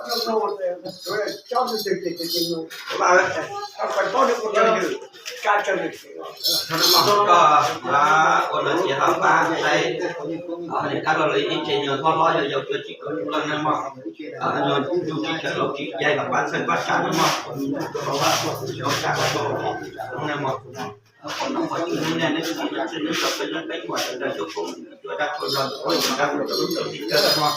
Ua no ces hab pab txhawb pab tsa na mog, yog tsis kawm leej na mog, yog tsis kawm laus tsis yaig los pab txhawb pab tsa na mog, yog tsa na mog. Qhov no mas tsis muaj nej, nej tsis muaj txij, nej tso peb leej peb muam sawv daws coob coob, cua dab cua zog, cua dab cua zog, cov lub txim kawg mog.